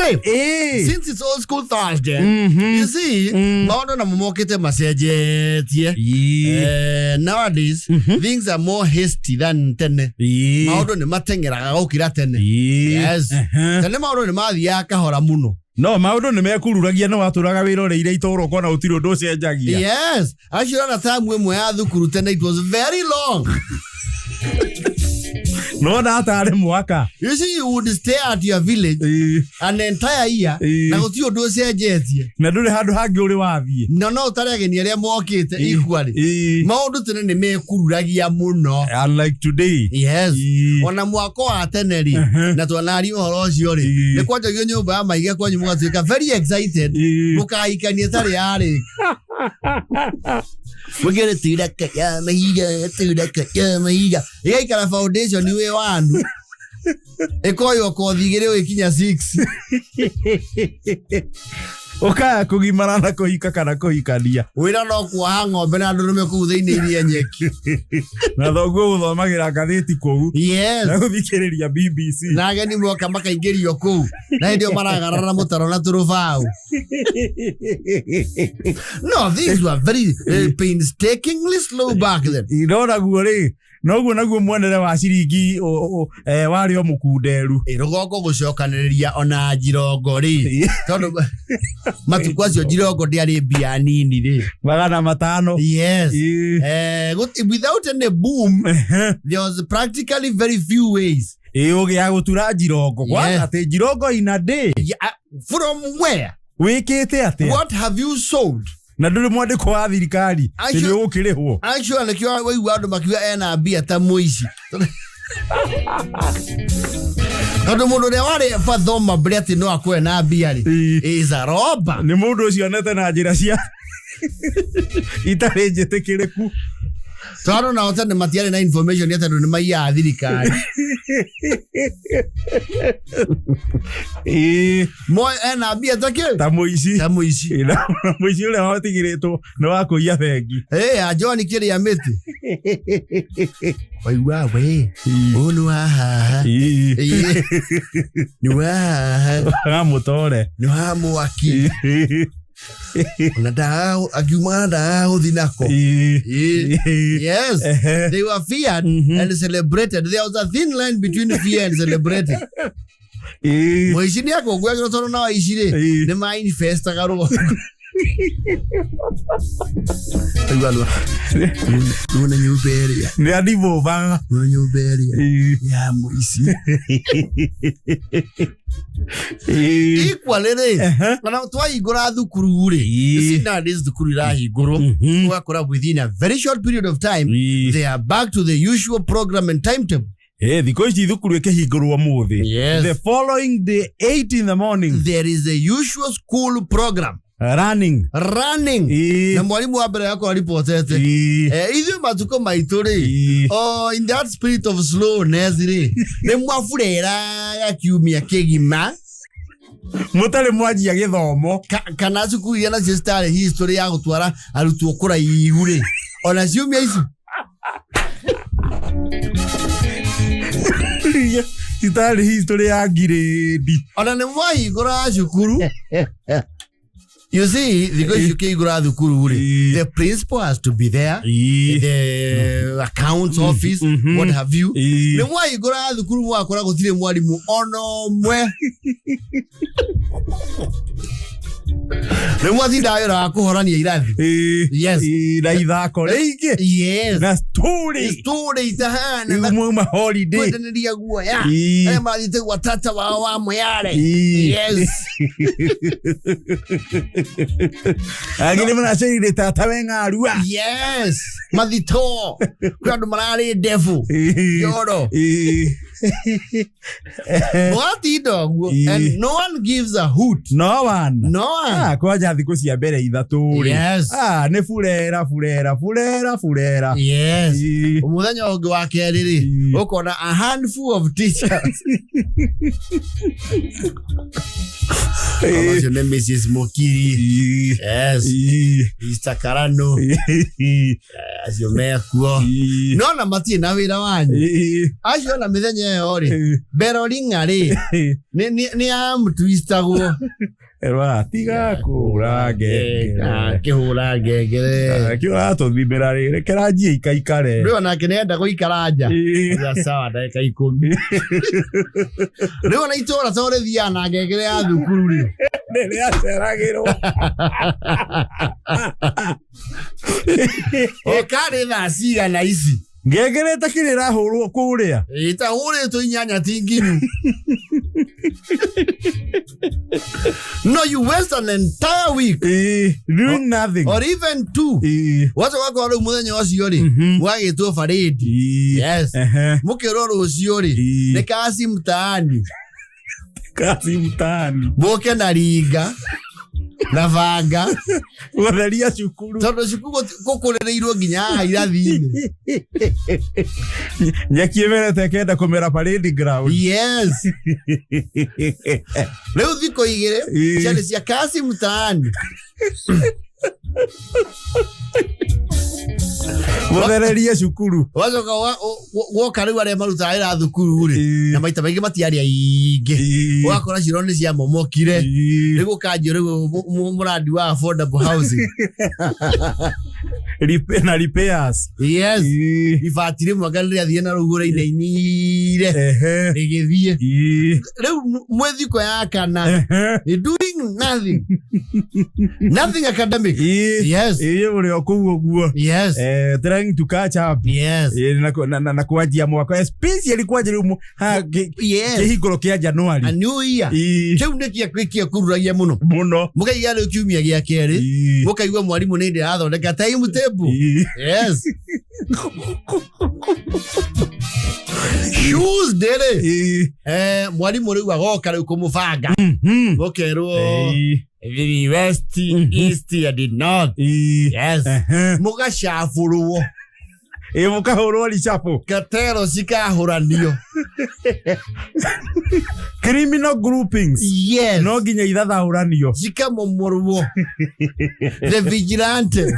Rĩ, Ĩĩ. since it's Old School Thursday, Mhm. you see, maũndũ namo mokĩte macenjetie. Ĩĩ. Nowadays, things are more hasty than tene. Ĩĩ. Maũndũ nĩ mateng'eraga gũkĩra tene. Ĩĩ. Yes. Ehe. Tene maũndũ nĩ mathiaga kahora mũno. No maũndũ nĩ mekururagia nĩ watũraga wĩra ũrĩire itũũra ũkona gũtirĩ ũndũ ũcenjagia. Yes. Acio ona tamu ĩmwe ya thukuru tene it was very long. No ndatarĩ mwaka. You see, you would stay at your village Ĩĩ. an entire year Ĩĩ. na gũtirĩ ũndũ ũcenjetie. Na ndũrĩ handũ hangĩ ũrĩ wathiĩ. Na no ũtare ageni arĩa mokĩte equally. Ĩĩ. Maũndũ tene nĩ mekururagia mũno. Unlike today. Yes. Ĩĩ. Ona mwako wa tene rĩ, na twanaria ũhoro ũcio rĩ, Ĩĩ. nĩ kwanjagio nyũmba ya maiga kwanyu mũgatuĩka very excited Ĩĩ. mũkahikania ĩtarĩ yarĩka. Mũkĩrĩ turaka ya mahiga, turaka ya mahiga. Ĩgaikara foundation wĩ wanu. Ĩkoywo kothi igĩrĩ ũgĩkinya 6. Ũkaya kũgimara na kũhika kana kũhikania. Wĩra no kuoha ng'ombe na ndũrũme kũu thĩinĩ iria nyeki. Na thoguo gũthomagĩra ngathĩti kũu. Yes. Na gũthikĩrĩria BBC. Na ageni moka makaingĩrio kũu. Na hĩndĩ ĩyo maragarara mũtaro na tũrũbaũ. No, these were very painstakingly slow back then. No naguo rĩ, noguo naguo mwonere wa ciringi warĩ o mũkunderu. Ĩ, rũgongo gũcokanĩrĩria ona njirongo rĩ, tondũ matukũ acio njirongo ndĩarĩ mbia nini rĩ. 500. Yes. Ĩĩ. Without any boom, there was practically very few ways. Ĩĩ ũgĩa gũtura njirongo. Kwanza Yes. atĩ njirongo in a day. Yeah, from where? Wĩkĩte atĩa? What have you sold? Na ndũrĩ mwandĩko wa thirikari. Acio- Nĩ ũgũkĩrĩhwo. Actually, nĩkĩo waigua andũ makiuga ena mbia ta mũici. Tondũ mũndũ ũrĩa warĩ bathoma mbere atĩ no akue na mbia rĩ, Ĩĩ. is a robber. Nĩ mũndũ ũcio onete na njĩra cia itarĩ njĩtĩkĩrĩku. Tondũ nao tene matiarĩ na information ya tondũ nĩ maiyaga thirikari. Ĩĩ, Moe ena mbia ta kĩ? ta mũici. Ta mũici. Ĩĩ, na mũici ũrĩa watigĩrĩtwo nĩ wa kũiya bengi. Ĩ, ya John kĩrĩa mĩtĩ. Waigua we, ũyũ nĩ wa haha. Ĩĩ. Ĩĩ. Nĩ wa haha, Agamũtore. nĩ wa mwaki. Ĩĩ. Ona ndaga akiuma ndaga gũthiĩ nako. Ĩĩ. Ĩĩ. Yes. Ehe. They were feared and celebrated. There was a thin line between fear and celebrating. Ĩĩ. Mũici nĩ akũngũyagĩrwo tondũ nao aici rĩ, Ĩĩ. nĩ ma-infestaga rũgongo. Waigua nĩwona nyũmba ĩrĩa, Nĩ andibũbaga. nĩwona nyũmba ĩrĩa Ĩĩ. ya mũici. Ĩĩ. Equally rĩ, Ehe. ona twahingũra thukuru rĩ, Ĩĩ. you see nowadays thukuru irahingũrwo, ũgakora within a very short period of time, Ĩĩ. they are back to the usual program and timetable. Ĩĩ, thikũ ici thukuru ĩkĩhingũrwo ũmũthĩ. Yes. The following day 8 in the morning There is a usual school program running. running. Ĩĩ. Na mwarimu wa mbere akorwo ripotete. Ĩĩ. Ithuĩ matukũ maitũ rĩ, Ĩĩ. oh, in that spirit of slowness rĩ, nĩ mwabureraga kiumia kĩgima Mũtarĩ mwanjia gĩthomo. kana cukuru iria nacio citarĩ history ya gũtwara arutwo kũraihu rĩ, ona ciumia ici Itarĩ history ya ngirĩndi. ona nĩ mwahingũraga cukuru. You see, thikũ ici ũkĩhingũra thukuru rĩ, Ĩĩ. the principal has to be there, Ĩĩ. the accounts office, what have you. Ĩĩ. Nĩ mwahingũraga thukuru mwakora gũtirĩ mwarimũ ona ũmwe. Nĩ mwatindaga wĩra wa kũhorania irathi. Ĩĩ. Yes. Ĩĩ, na ithako rĩingĩ. Yes. Na story. Story itahana na Mauma holiday. kwendanĩria guoya. Ĩĩ. Arĩa mathiĩte gwa tata wao wa Moyale. Ĩĩ. Yes. Angĩ nĩ maracerire tata we ng'arua. Yes. Mathito. Kwĩ andũ mararĩ ndefu. Ĩĩ. Njoro. Ĩĩ. Mũgatinda ũguo. Ĩĩ. And no one gives a hoot. No one. No one. Ah, kwanja thikũ cia mbere ithatũ rĩ. Yes. Ah, nĩ burera burera burera burera. Yes. Ĩĩ. Mũthenya ũngĩ wa kerĩ rĩ, Ĩĩ. ũkona a handful of teachers. Ĩĩ. Acio nĩ Mrs. Mukiri. Ĩĩ. Yes. Ĩĩ. Mr. Karano. Ĩĩ. Acio mekuo. Ĩĩ. No na matirĩ na wĩra wanyu. Ĩĩ. Acio ona mĩthenya ĩyo rĩ, Ĩĩ. Beroringa rĩ, Ĩĩ. Nĩ amtwistagwo. Erwa tiga kũhũra ngengere. Kĩhũra ngengere. Kĩ ũratũthimĩra rĩ, rekera njie ikaikare. Rĩu onake nĩenda gũikara nja. Ĩĩ. Ya sawa ndagĩka 10. Rĩu ona itũra to rĩthiaga na ngengere ya thukuru rĩ. Nĩrĩaceragĩrwo. O karĩ thaa cigana ici? Ngengere ĩtakĩrĩ ĩrahũrwo kũrĩa. Ĩtahũrĩtwo 8 ti nginyu. No, you waste an entire week. Ĩĩ, doing nothing. Or even 2. Ĩĩ. Wacoka kwa rĩu mũthenya ũcio rĩ, mũgagĩtwo parade. Ĩĩ. Yes. Ehe. Mũkĩrwo rũciũ rĩ, Ĩĩ. nĩ kaci mtaani. Kazi mtaani. Mũke na ringa na banga. Gũtheria cukuru. Tondũ cukuru gũkũrĩrĩirwo nginya haha irathi-inĩ. Nyeki ĩmerete ĩkenda kũmera parade ground. Yes. Rĩu thikũ 2 Ĩĩ. ciarĩ cia kaci mtaani. Mũthererie cukuru. Wacoka woka rĩu arĩa marutaga wĩra thukuru rĩ, Ĩĩ. na maita maingĩ matiarĩ aingĩ. Ĩĩ. Ũgakora ciro nĩ ciamomokire. Ĩĩ. Rĩu gũkanjio rĩu mũrandi wa affordable housing. Na repairs. Yes. Ĩĩ. Ibati rĩmwe anga rĩrathiĩ na rũhuho rĩinainire. Ehe. Rĩgĩthiĩ. Ĩĩ. Rĩu mwĩ thikũ ya kana. Ehe. Ni doing nothing. Nothing academic. Ĩĩ. Yes. Ĩĩ, ũrĩ o kũu ũguo. Yes. Trying to catch up. Yes. Ĩĩ, na kwanjia mwaka especially kwanjia rĩu Yes. kĩhingũro kĩa January. A new year. Ĩĩ. Kĩu nĩkĩo gĩkĩkururagia mũno. Mũno. Mũkaiga rĩu kiumia gĩa kerĩ. Ĩĩ. Mũkaigua mwarimũ nĩ ndĩrathondeka time table. Ĩĩ. Yes. Tuesday rĩ. Ĩĩ. Mwarimũ rĩu agoka rĩu kũmũbanga. Mhm. Mũkerwo Ĩĩ. the west, east and the north. Ĩĩ. Yes. Ehe. Mũgacabũrwo. Ĩĩ, mũkahũrwo ricabũ. Gatero cikahũranio. Criminal groupings. Yes. No nginya ithathaũranio. Cikamomorwo. The vigilantes.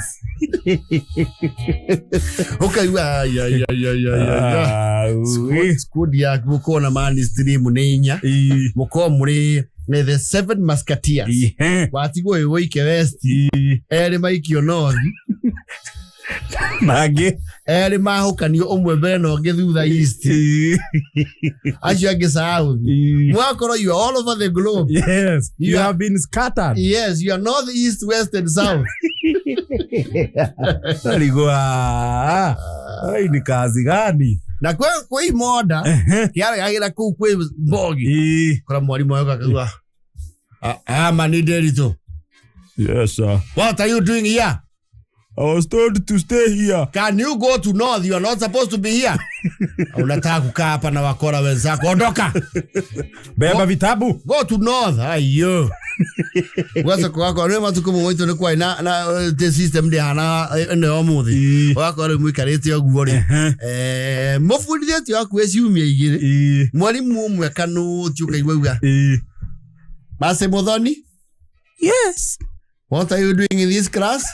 Ũkaigua ai, ai, ai, ai, ai, ai. Ah, Squad yaku mũkorwo na man stream nĩ 4. Ĩĩ. Mũkorwo mũrĩ nĩ the 7 musketeers. Ĩĩ. Watigwo wĩ wũike west. Ĩĩ. Erĩ maikio north. Nangĩ. Erĩ mahũkanio ũmwe mbere na ũngĩ thutha east. Ĩĩ. Acio angĩ south. Ĩĩ. Mwakorwo you are all over the globe. Yes, you have been scattered. Yes, you are north, east, west and south. Arigwa. Ai, ni kazi gani? Na kwĩ imoda kĩaregagĩra kũu kwĩ mbogi. Ĩĩ. Kora mwarimũ agoka akauga, "Ah, man, Nderitu. Yes, sir. What are you doing here? I was told to stay here. Can you go to north? You are not supposed to be here. Unataka kukaa hapa na wakora wenzako. Ondoka. Beba vitabu. Go to north. Ayo. Wacoka wakora rĩu matukũ mũgũitũ nĩ kwarĩ na the system ndĩhana ĩno ya ũmũthĩ. Ĩĩ. Ũgakora rĩu mũikarĩte ũguo rĩ. Ehe. Mũbundithĩtio hakuhĩ ciumia 2. Ĩĩ. Mwarimũ ũmwe kanũti ũkaigua auga, Ĩĩ. Mase Muthoni? Yes. What are you doing in this class?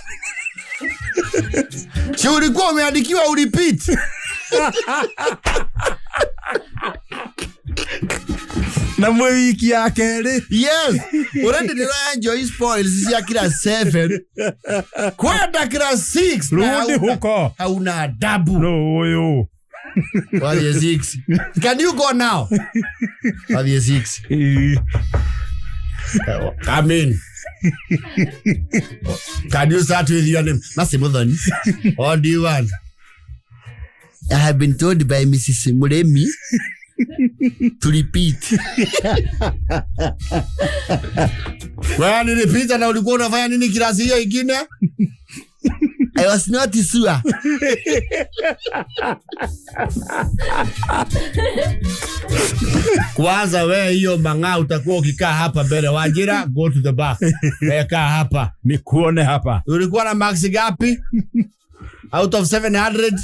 Si ulikuwa umeandikiwa urepeat. Na mwĩ wiki ya kerĩ. Yes. Already nĩ enjoy spoils cia class 7. Kwenda class 6. Rudi huko. Hauna adabu. No ũyũ. Wathiĩ 6. Can you go now? Wathiĩ 6. Ĩĩ. Come in. Can you start with your name? Masi Muthoni. What do you want? I have been told by Mrs. Muremi to repeat. Wewe ni repeat na ulikuwa unafanya nini kilasi hiyo ingine? I was not sure. Kwanza wewe hiyo mang'aa utakuwa ukikaa hapa mbele. Wajira, go to the back. Wewe kaa hapa. Nikuone hapa. Ulikuwa na max gapi? Out of 700?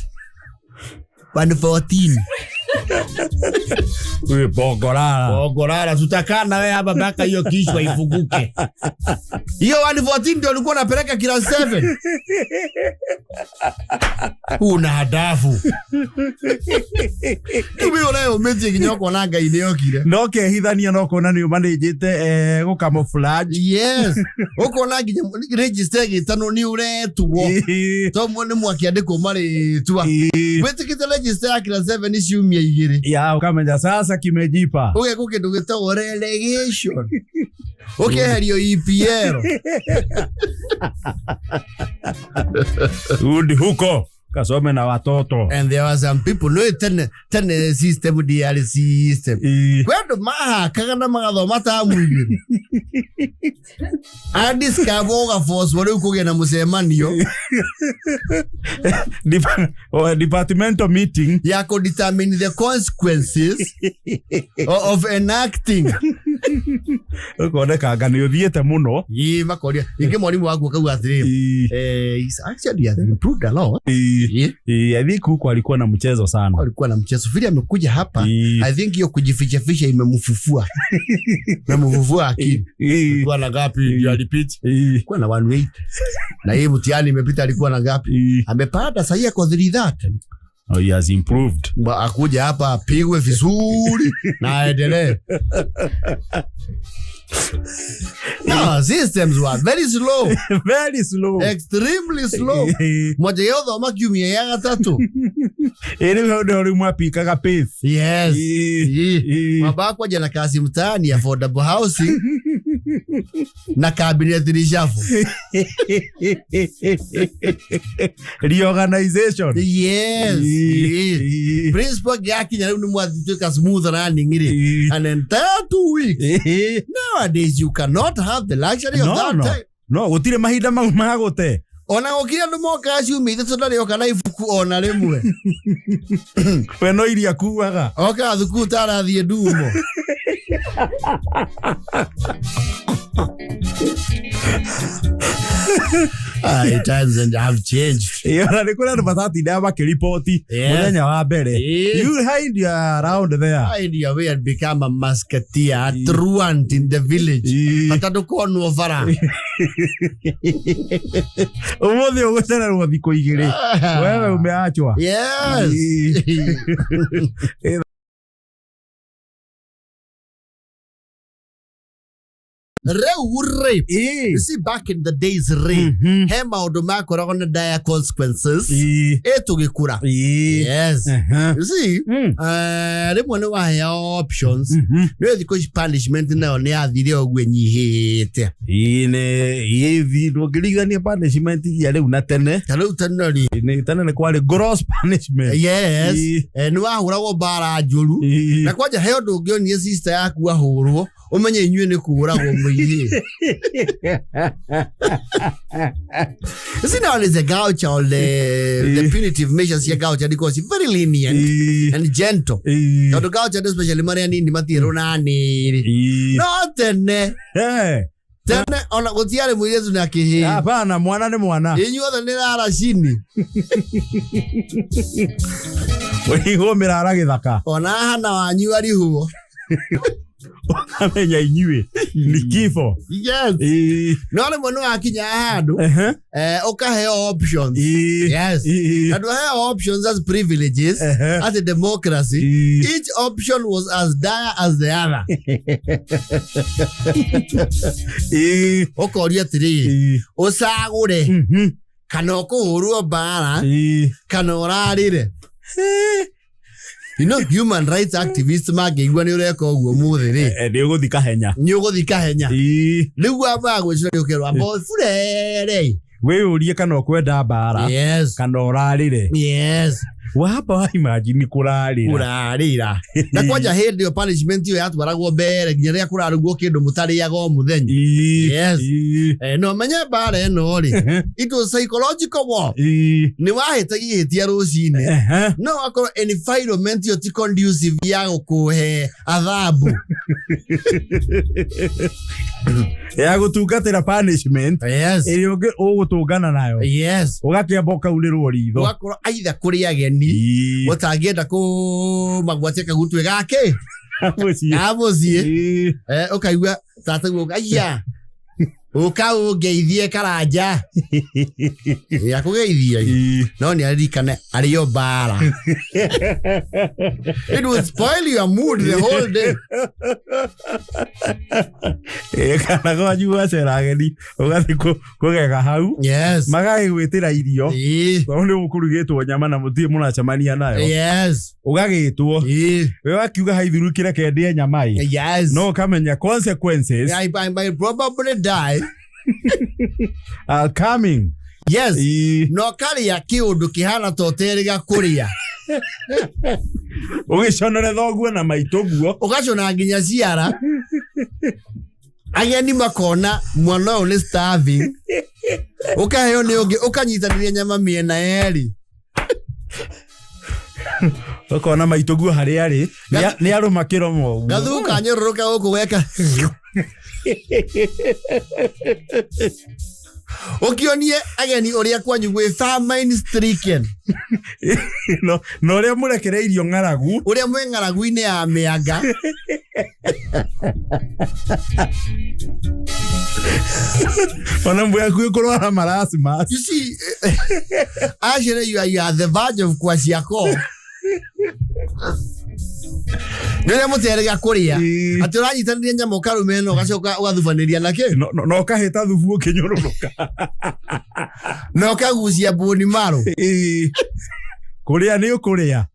114. Wewe bongorara. Bongorara tutakaa na wewe hapa mpaka hiyo kichwa ifunguke. Hiyo 114 ndio ulikuwa unapeleka kila 7. Una hadafu. Tumi unayo umetie nginya ukona Ngai nĩ okire. No kehithania no kona nĩ ũmanĩnjĩte gũ camouflage. Yes. Ukona nginya register ĩgĩtanwo nĩ ũretuo. To nĩ mwakĩandĩkwo marĩtwa. Wĩtĩkĩte register ya class 7 ciumia igĩrĩ. Ya ukamenya sasa kimejipa. Ũgekwo kĩndũ gĩtagwo relegation. Ũkeherio EPL. Rudi huko kasome na watoto. And there were some people no tene tene system DRC system. Kwĩ andũ mahakaga na magathoma tamu igĩrĩ. Adiscover ũgabocwo rĩu kũgĩa na mũcemanio Departmental meeting. Ya kũ determine the consequences of enacting. Ũkonekanga nĩ ũthiĩte mũno. Ĩ makoria ningĩ mwarimũ waku akauga atĩrĩrĩ, he's actually has improved a lot. I think huko alikuwa na mchezo sana. Alikuwa na mchezo vile amekuja hapa. I think hiyo kujificha ficha imemfufua. Imemfufua akili. Alikuwa na ngapi ndio alipita? Alikuwa na 180. Na hii mtihani imepita alikuwa na ngapi? Amepata sahi ako 330. Oh, he has improved. Akuja hapa apigwe vizuri na aendelee. No, systems were very slow. Very slow. Extremely slow. Moja yao thoma kiumia ya gatatũ. Ĩrĩ ndio rĩu mwapikaga pace. Yes. Mabakwa kwaja na kazi mtaani affordable housing na cabinet reshuffle. Reorganization. Yes. Principal gyakinya rĩu nĩ mwatuĩka smooth running rĩ. An entire 2 weeks. Nowadays you cannot have the luxury of that time. No, gũtirĩ mahinda mau ma gũte. Ona gũkire andũ mokaga ciumia ithatũ ndarĩ oka na ibuku ona rĩmwe. We no iria kuaga. Okaga thukuru ta arathiĩ ndumo. Times and have changed. Ona nĩ kũrĩ andũ matatindaga makĩriboti mũthenya wa mbere. You hide your around there. Hide your way and become a musketeer, a truant in the village. Bata ndũkonwo bara. Ũmũthĩ ũgũcererwo thikũ igĩrĩ. Wewe umeachwa. Yes. Rĩu rĩ, you see back in the days rĩ, he maũndũ makoragwo na dire consequences ĩ tũgĩkũra. Yes. You see, rĩmwe nĩ waheo options. Nĩ thikũ ici punishment nayo nĩ yathire ũguo ĩnyihĩte. Ĩĩ ndũngĩringithania punishment ya rĩu na tene. Ta rĩu tene rĩ. Tene nĩ kwarĩ gross punishment. Yes. Nĩ wahũragwo mbara njũru. Na kwanja he ũndũ ũngĩonie sister yaku ahũrwo, ũmenye inyuĩ nĩ kũũragwo mũihĩ. You see, now there's a gaucha on the punitive measures here gaucha because it's very lenient and gentle. Tondũ gaucha especially marĩa nini matirwo na nĩrĩ. No tene. Tene ona gũtiarĩ mũirĩtu na kĩhĩĩ. Hapana, mwana nĩ mwana. Inyuothe nĩ raracini. Ũrigwo mĩrara gĩthaka. Ona hana wanyu arihwo. Amenya inyuĩ ni kifo. Yes. No rĩmwe nĩ wakinya handũ ũkaheo options. Yes. And ũheo options as privileges as a democracy. Each option was as dire as the other. Ũkoria atĩrĩrĩ, ũcagũre kana ũkũhũrwo mbara kana ũrarĩre. You know, human rights activists mangĩigua nĩ ũreka ũguo mũthĩ rĩ. Nĩ ũgũthiĩ kahenya. Nĩ ũgũthiĩ kahenya. Rĩu wambaga gwĩcũrania ũkerwo amba ũburere. Wĩyũrie kana ũkwenda mbara. Yes. Kana ũrarĩre. Yes. Wamba wa imagine kũrarĩra. Kũrarĩra. Na kwanja hĩndĩ ĩyo punishment ĩyo yatwaragwo mbere nginya rĩrĩa kũrarugwo kĩndũ mũtarĩaga o mũthenya. Yes. No menye mbara ĩno rĩ. It was psychological war. Nĩ wahĩtagia ihĩtia rũcinĩ. No akorwo environment ĩyo ti conducive ya gũkũhe adhabu. Ya gũtungatĩra punishment Yes. ĩrĩa ũgũtũngana nayo. Yes. Ũgakĩamba ũkaunĩrwo ritho. Ũgakorwo aitha kũrĩ ageni ũtangĩenda kũmagwatia kagutwe gake Mũciĩ. ga mũciĩ, ũkaigua tataguo aya ũka ũngeithie karanja akũgeithia no nĩ aririkane arĩ o mbara. It will spoil your mood the whole day. Kana gwanyu gwacera ageni ũgathiĩ kũgega hau. Magagĩgwĩtĩra irio tondũ nĩ gũkũrugĩtwo nyama na mũtirĩ mũracemania nayo. Ũgagĩtwo we wakiuga haithurukire kendie nyama ĩ. No ũkamenya consequences I might probably die. Are coming. Yes. No karĩa kĩũndũ kĩhana ta ũterĩga kũrĩa. Ũgĩconore thoguo na maitũguo. Ũgacũna nginya ciara. Ageni makona mwana ũyũ nĩ starving. Ũkaheo nĩ ũngĩ ũkanyitanĩria nyama mĩena yerĩ. Ũkona maitũguo harĩa arĩ nĩ arũma kĩromo ũguo. Gathuku kanyũrũrũka gũkũ geka. Ũkĩonie ageni ũrĩa kwanyu gwĩ famine stricken. Na ũrĩa mũrekereirio ng'aragu. Ũrĩa mwĩ ng'aragu-inĩ ya mĩanga. Ona mwĩ hakuhĩ kũrwara marasmus. You see, actually you are the verge of kwashiorkor. Nĩ ũrĩa mũterega kũrĩa. Atĩ ũranyitanĩria nyama ũkarũma ĩno ũgacoka ũgathubanĩria na kĩ? No ũkahĩta thubu ũkĩnyũrũrũka. Na ũkagucia boni maro. Kũrĩa nĩ ũkũrĩa.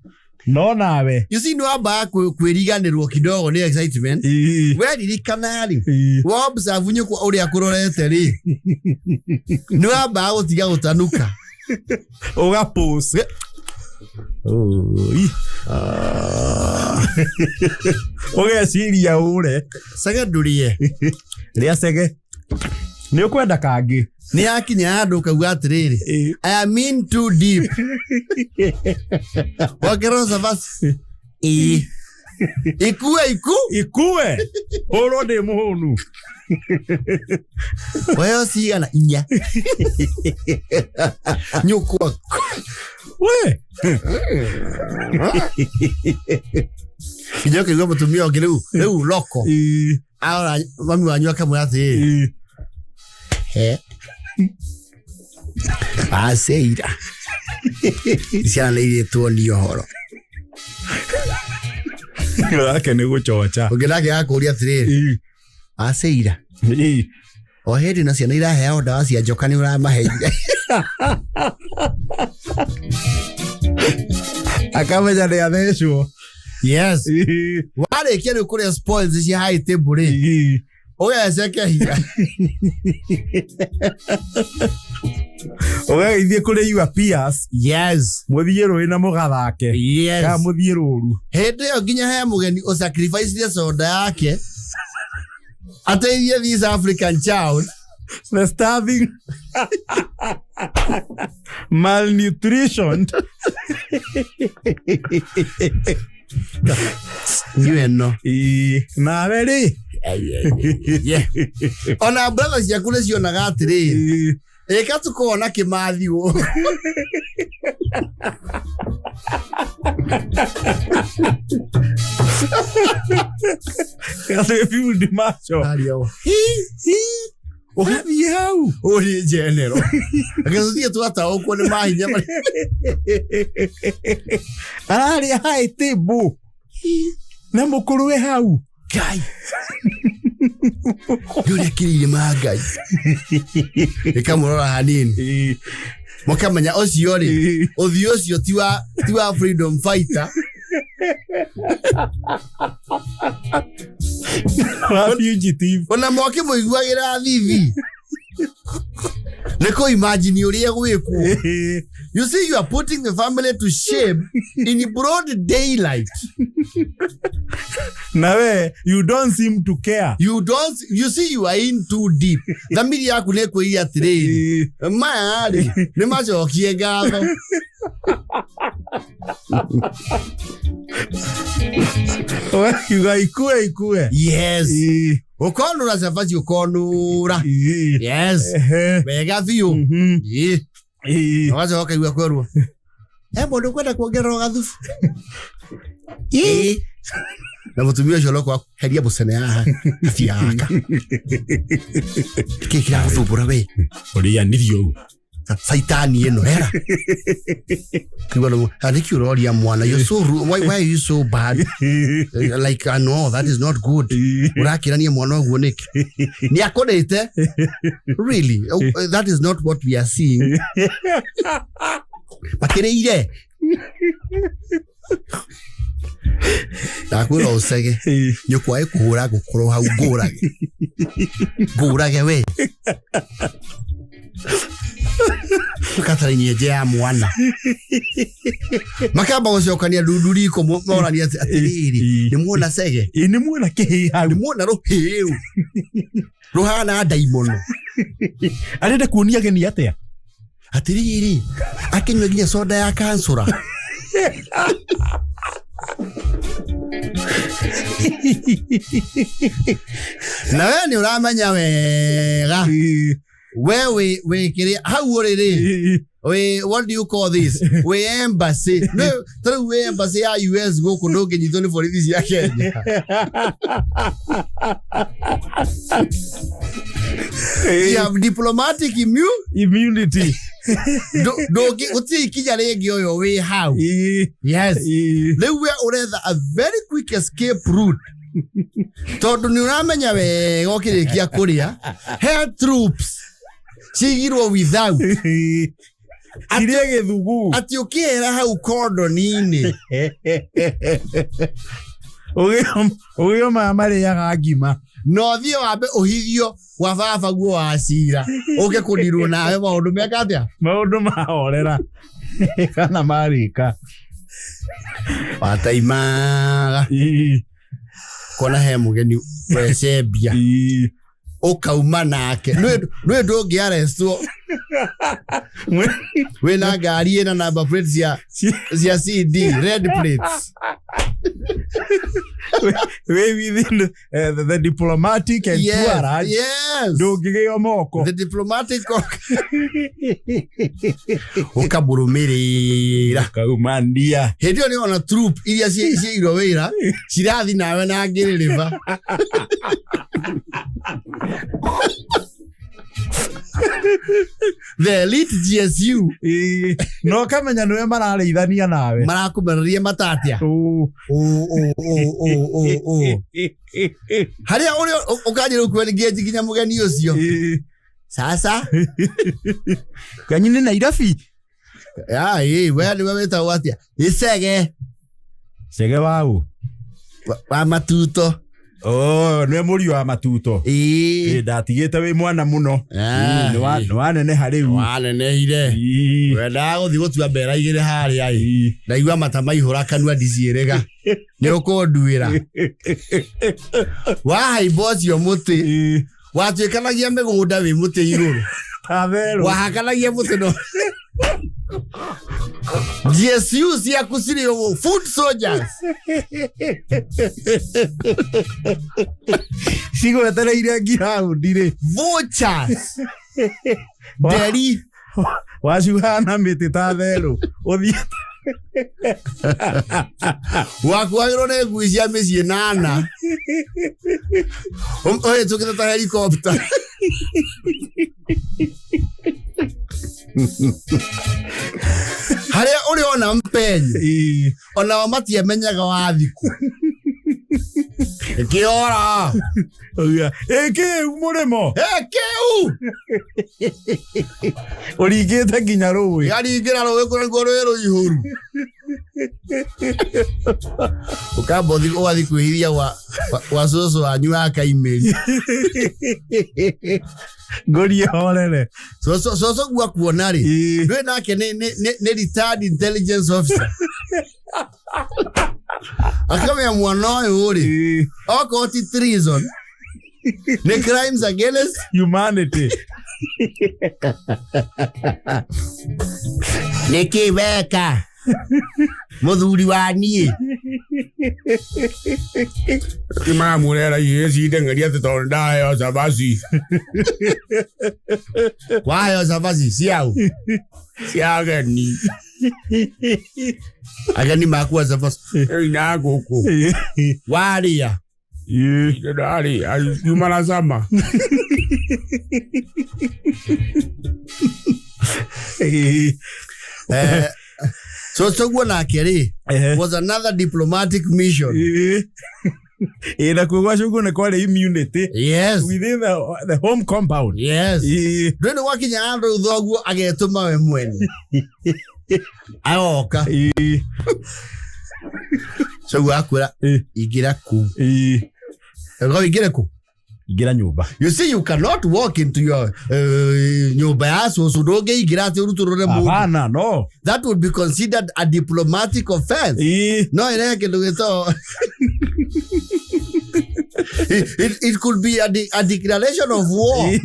No nawe. You see, nĩ wambaga kwĩriganĩrwo kidogo nĩ excitement. Weririkana rĩ, wa observe nyũkwa ũrĩa kũrorete rĩ, nĩ wambaga gũtiga gũtanuka. Ũgapose. Ũgeciria ũre. Cege ndũrĩe. Rĩa cege. Nĩ ũkwenda kangĩ. Nĩ yakinya handũ ũkauga atĩrĩrĩ, I am in too deep. Wakerwo cabaci. Ikue iku. Ikue. Hũrwo ndĩ mũhũnu. Weo cigana inya. Nyũkwa. We. Nginya ũkaigua mũtumia ũngĩ rĩu loko. Arora mami wanyu akamwĩra atĩrĩrĩ. He. Aceira. Ciana nĩ irĩtwo nĩ ũhoro. Wake nĩ gũchocha. Ũngĩ nake agakũria atĩrĩrĩ. Aceira. O hĩndĩ na ciana iraheao ndawa cia njoka nĩ ũramaheire. Akamenya nĩ athecwo. Yes. Warĩkia rĩu kũrĩa spoils cia high table rĩ. Ũgecekehia. Ũgagĩthiĩ kũrĩ your peers. Yes. Mũthiĩ rũĩ na mũgathake. Yes. Kana mũthiĩ rũru. Hĩndĩ ĩyo nginya he mũgeni ũsacrifice soda yake. Ateithie this African child. The starving malnutrition. Niwe no. Nawe rĩ. Ona brother ciaku nĩ cionaga atĩrĩrĩ. Ĩka tũkona kĩmathi ũũ. Gatĩ field marshal. Ũgathiĩ hau. Ũrĩ general. Agĩthiĩ twataũkwo nĩ mahinya marĩa. Ararĩa high table. Na mũkũrwe hau. Ngai. Nĩ ũrĩa kĩrĩire ma Ngai. Ĩkamũrora hanini. Mũkamenya ũcio rĩ, ũthiũ ũcio ti wa freedom fighter. Wa fugitive. Ona mwaki mũiguagĩra thithi. Nĩ kũ imagine ũrĩa gwĩkwo. You see, you are putting the family to shame in broad daylight. Nawe, you don't seem to care. You don't, you see, you are in too deep. Thamiri yaku nĩ kwĩria atĩrĩrĩ. Maya rĩ, nĩ macokie ngatho. Ũgakiuga ikue ikue. Yes. Ĩĩ. Ũkonũra cabaci ũkonũra. Ĩĩ. Yes. Ehe. Wega biũ. Mhm. Ĩĩ. Ĩĩ. Ũgacoka ũkaigua kwerwo. He mũndũ ũkwenda kuongererwo gathubu. Ĩĩ. Na mũtumia ũcio ũroka heria mũcene haha gabia gaka. Kĩĩ kĩragũthumbũra we? Ũrĩanirio ũũ. Saitani ĩno hera. Kigua no, nĩkĩ ũroria mwana? You're so rude. Why are you so bad? Like, I know that is not good. Ũrakĩrania mwana ũguo nĩkĩ? Nĩ akũrĩte? Really? Oh, that is not what we are seeing. Makĩrĩire. Ndakwĩra ũcege. Ĩĩ. Nyũkwa ĩkũhũra ngũkorwo hau ngũrage. Ngũrage we. Katarĩ nyenje ya mwana. Makamba gũcokania ndundu riko morania atĩrĩrĩ, Ĩĩ. nĩ muona cege? Ĩĩ, nĩ muona kĩhĩ hau. Nĩ muona rũhĩu rũhana ndaimono. Arenda kuonia ageni atĩa? Atĩrĩrĩ, akĩnyua nginya soda ya kansũra. Na we nĩ ũramenya wega. Ĩĩ. We wĩ wĩ kĩrĩa hau ũrĩ rĩ, Ĩĩ. wĩ what do you call this? Wĩ embassy. Nĩ ta rĩu wĩ embassy ya US gũkũ ndũngĩnyitwo nĩ borithi cia Kenya. You have diplomatic Immunity. Gũtirĩ ikinya rĩngĩ ũyũ wĩ hau. Ĩĩ. Yes. Ĩĩ. Rĩu we ũretha a very quick escape route tondũ nĩ ũramenya wega ũkĩrĩkia kũrĩa he troops cigirwo without Ĩĩ. Cirĩe gĩthugu. atĩ ũkĩhera hau kondoni-inĩ Ũgĩo maya marĩaga ngima. na ũthiĩ wambe ũhithio gwa baba guo wa cira ũke kũndirwo nawe maũndũ meka atĩa Maũndũ mahorera. Kana marĩka. wataimaga Ĩĩ. kona he mũgeni wecembia Ĩĩ. ũkauma nake nĩ ndũngĩarestwo wĩna ngari ĩna number plate cia CD red plates Wĩ within the diplomatic entourage. Yes. Ndũngĩgĩo moko. The diplomatic ũkamũrũmĩrĩra Kauma ndia. hĩndĩ ĩyo nĩ ona troop iria ciĩirwo wĩra cirathi nawe na ngĩrĩrĩba the elite GSU Ĩĩ. Na ũkamenya nĩwe mararĩithania nawe. marakũmereria matatia Ũ. ũ ũ ũ ũ ũ ũ harĩa ũrĩa ũkanjĩra ũkue ngenji nginya mũgeni ũcio Ĩĩ. sasa Kanyi nĩ Nairobi. ya ĩ we nĩwe wĩtagwo atĩa icege Cege waũ? wa matuto Oh, nĩwe mũriũ wa matuto. ĩĩ Ĩĩ, ndatigĩte wĩ mwana mũno. Ah, Ĩĩ, nĩ waneneha rĩu. wanenehire Ĩĩ. wendaga gũthiĩ gũtua mbera igĩrĩ harĩa ĩ Ĩĩ. ndaigua mata maihũra kanua ndiciĩrĩga nĩ ũkũnduĩra wahaimba ũcio mũtĩ Ĩĩ. watuĩkanagia mĩgũnda wĩ mũtĩ igũrũ Ta therũ. wahakanagia mũtĩ no GSU ciaku cirĩ ũguo food soldiers Cigwetereire ngiraũndi rĩ. vultures nderi Wacuhaga na mĩtĩ ta therũ. Ũthiĩ wakuagĩrwo nĩ ngui cia mĩciĩ nana ũhĩtũkĩte ta helicopter harĩa ũrĩ ona mpenyi Ĩĩ. onao matiamenyaga wathiku ĩkĩora Ũgĩa, "Ĩ kĩu mũrĩmo kĩu ũringĩte nginya rũĩ." ĩgaringĩra rũĩ kũrĩa nĩkuo rũĩ rũihũru ũkamba ũgathiĩ kwĩhithia gwa cũcũ wanyu wa kaimĩri Ngũrie horere. Cũcũ gua kuona rĩ Ĩĩ. ndwĩ nake nĩ retired intelligence officer akamenya mwana ũyũ rĩ Ĩĩ. okorwo ti treason nĩ crimes against Humanity. nĩkĩ weka Muthuri wa niĩ. Timamurera irio cindeng'eria atĩ tondũ ndaheo cabaci. Waheo cabaci ciau? Cia ageni. Ageni makua cabaci. Ina ngũkũ. Warĩa? Ndarĩa, ciuma na cama. So coguo nake rĩ was another diplomatic mission. Ĩ nakuo gwa cũguo nĩ kwarĩ immunity. Yes. Within the home compound. Yes. Ndũĩ nĩ gwakinya handũ thoguo agetũma we mwene. Agoka. Coguo akwĩra ingĩra kũ. Ngo ingĩre kũ? Ingĩra nyũmba. You see, you cannot walk into your nyũmba ya cũcũ, ndũngĩingĩra atĩ ũrutũrũre mũndũ. Hapana, no. That would be considered a diplomatic offense. No ĩrehe kĩndũ gĩtagwo it could be a declaration of war.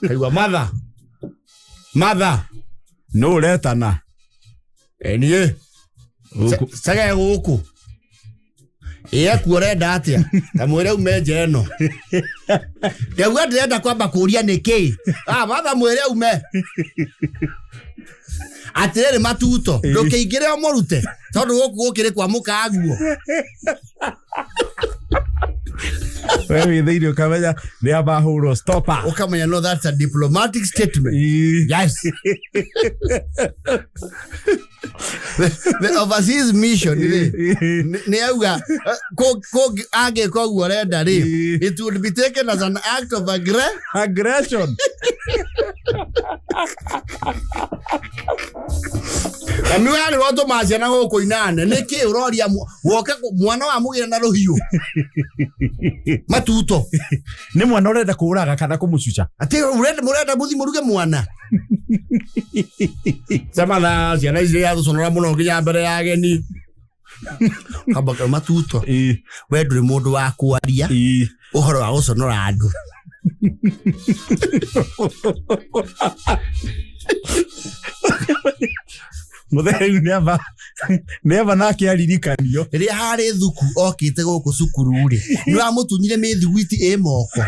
Kaigua mother. Mother. No ũretana. Niĩ. Cege gũkũ. Ĩ akuo ũrenda atĩa? Ta mwĩre ume nja ĩno. Ndauga ndĩrenda kwamba kũria nĩkĩ. Ah, mother mwĩre ume. Atĩrĩrĩ matuto, ndũkĩingĩre ũmũrute tondũ gũkũ gũkĩrĩ kwa mũkaguo. We wĩ thĩinĩ ũkamenya nĩ amba hũrwo stopper. Ũkamenya no that's a diplomatic statement. Yes. The overseas mission rĩ, nĩ auga angĩka ũguo ũrenda rĩ, it would be taken as an act of aggression. Mami wa nĩ watũma ciana gũkũ inane, nĩkĩ ũroria woke mwana wa mũgĩra na rũhiũ? Matuto. Nĩ mwana ũrenda kũũraga kana kũmũcuca? Atĩ mũrenda mũthiĩ mũruge mwana? Cema ciana ici yatũconora mũno nginya mbere ya ageni. Kamba ka matuto. We ndũrĩ mũndũ wa kwaria ũhoro wa gũconora andũ. Mũtheri nĩ aba nake aririkanio. Rĩrĩa harĩ thuku okĩte gũkũ cukuru rĩ, nĩ wamũtunyire mĩthiguiti ĩ moko.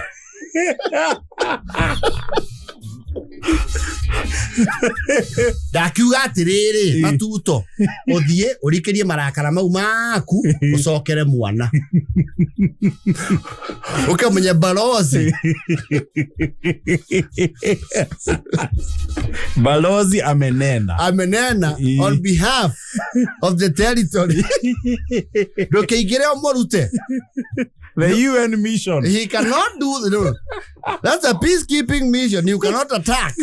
Ndakiuga atĩrĩrĩ, matuto, ũthiĩ ũrikĩrie marakara mau maku, ũcokere mwana. Ũkamenya balozi. Balozi amenena. Amenena on behalf of the territory. Ndũkĩingĩre ũmũrute. The UN mission. He cannot do no. That's a peacekeeping mission. You cannot attack.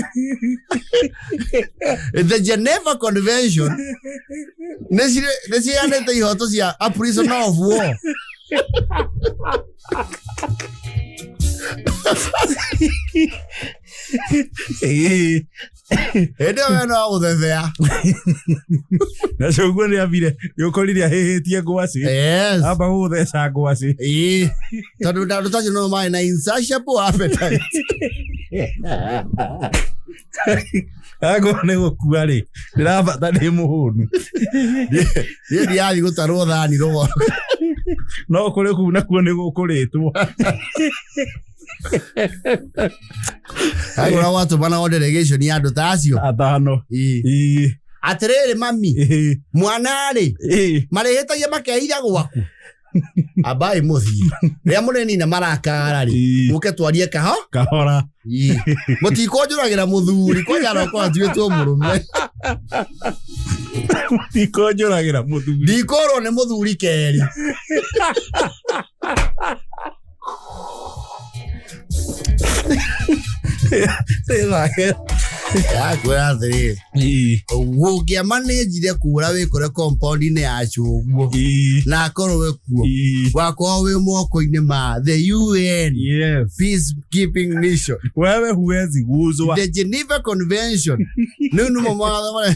The Geneva Convention. Nĩciheanĩte ihoto cia a prisoner of war. Hĩndĩ ĩyo we no gũthethea. Na coguo nĩ ambire, nĩ ũkorire ahĩhĩtie ngwacĩ. Yes. Amba gũgũtheca ngwacĩ. Tondũ andũ ta acio no marĩ na insatiable appetite. Angorwo nĩ gũkua rĩ, ndĩrabata ndĩ mũhũnu. Niĩ ndirathiĩ gũtarwo thani rũgoro. No kũrĩ kũu nakuo nĩ gũkũrĩtwo. Agora watũmana o delegation ya andũ ta acio. Atano. Atĩrĩrĩ mami, mwana rĩ, marĩhĩtagia makeitha gwaku. Ambai mũthiĩ. Rĩrĩa mũrĩnina marakara rĩ, mũke twarie kaho? Kahora. Mũtikũnjũragĩra mũthuri, kwanja arokora atuĩtwo mũrũme. Mũtikũnjũragĩra mũthuri. Ndikũrwo nĩ mũthuri kerĩ. Yakwĩra atĩrĩrĩ, ũngĩamanĩnjire kũra wĩkore compound-inĩ ya cũguo na akorwo wĩ kuo, wakorwo wĩ moko-inĩ ma the UN Peacekeeping Mission. Wewe huwezi guzwa. The Geneva Convention. Nĩu nĩmo mawatho marĩa